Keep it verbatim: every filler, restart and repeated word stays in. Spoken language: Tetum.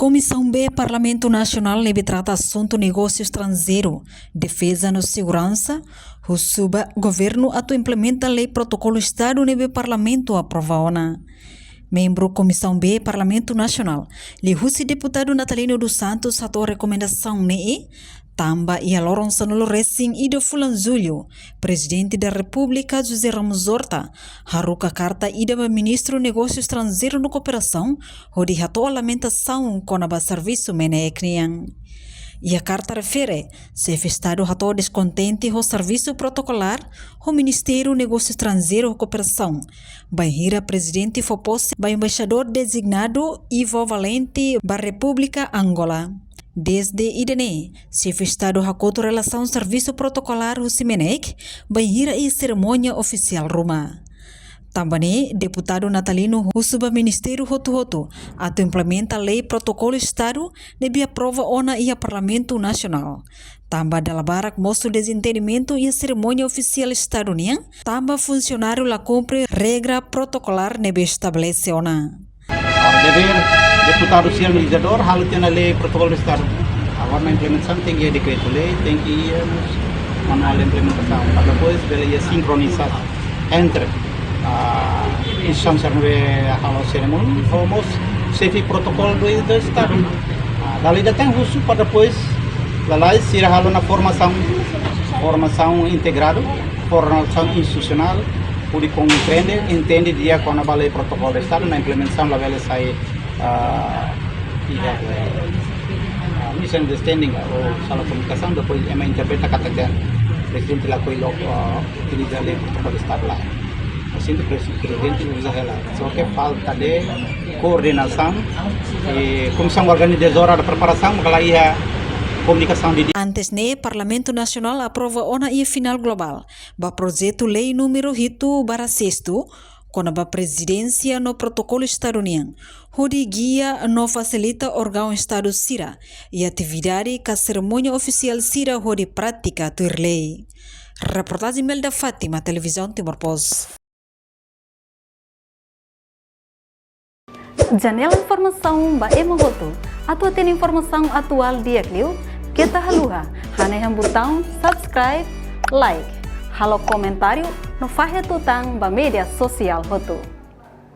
Komisaun B Parlamentu Nasionál ne'ebé trata asuntu negósiu estranjeiru, defeza no seguransa, husu ba governu atu implementa lei protokolu Estadu ne'ebé Parlamentu aprova ona. Membru Komisaun B Parlamentu Nasionál, liuhusi deputadu Natalino dos Santos hato'o rekomendasaun ne'e, tanba iha loron sanulu resin ida fulan Jullu, Prezidente da Repúblika José Ramos Horta haruka karta ida ba Ministru Negósiu Estranjeiru no Kooperasaun, hodi hato'o lamentasaun kona-ba servisu MNEK nian. Iha karta refere, Xefe Estadu hato'o deskontente ho servisu protokolár ho Ministériu Negósiu Estranjeiru ho Kooperasaun, bainhira Prezidente fó pose ba Embaixadór Dezignadu Ivo Valente ba Repúblika Angola. Dezde ida-ne'e, Xefe Estadu hakotu relasaun servisu protokolár husi MNEK, bainhira iha serimónia ofisiál ruma. Tanba ne'e, deputadu Natalino husu ba ministériu hotu-hotu atu implementa lei protokolu Estadu ne'ebé aprova ona iha Parlamentu Nasionál. Tanba dala barak mosu dezentendimentu iha serimónia ofisiál Estadu nian, tanba funsionáriu la kumpre regra protokolár ne'ebé estabelese ona. Dever deputadu sira no lejizladór halo tiha ona lei protokolu Estadu. Agora na implementasaun tenke iha dekretu-lei, tenke iha manuál implementasaun. Para depois bele iha sinkronizasaun entre, ah, instituisaun sira ne'ebé halo serimónia ho mós xefe protokolu do, do Estadu. Ah, dala ida tenke husu para depois lalais sira halo ona formasaun, formasaun integradu, formasaun institusionál, hodi komprende, entende di'ak kona-ba lei protokolu Estadu, na implementasaun labele sai, ah, iha, ah, misunderstanding ou sala komunikasaun, depois ema interpreta katak Prezidente lakohi, ah, utiliza lei protokolu Estadu lae. Asin tu Prezidente uza hela. Só ke falta de koordenasaun, e komisaun organizadora da preparasaun, maka la iha komunikasaun didi'ak. Antes ne'e, Parlamentu Nasionál aprova ona iha final globál ba projetu lei númeru hitu barra sestu, kona-ba prezidénsia no protokolu Estadu nian, hodi gia no fasilita órgaun Estadu sira iha atividade ka serimónia ofisiál sira hodi pratika tuir lei. Reportajen Melda Fátima, Televizaun Timor Post. Janela informasaun ba ema hotu. Atu hatene informasaun atuál di'ak liu, keta haluha hanehan butaun subscribe, like, halo komentáriu no fahe tutan ba média sosiál hotu.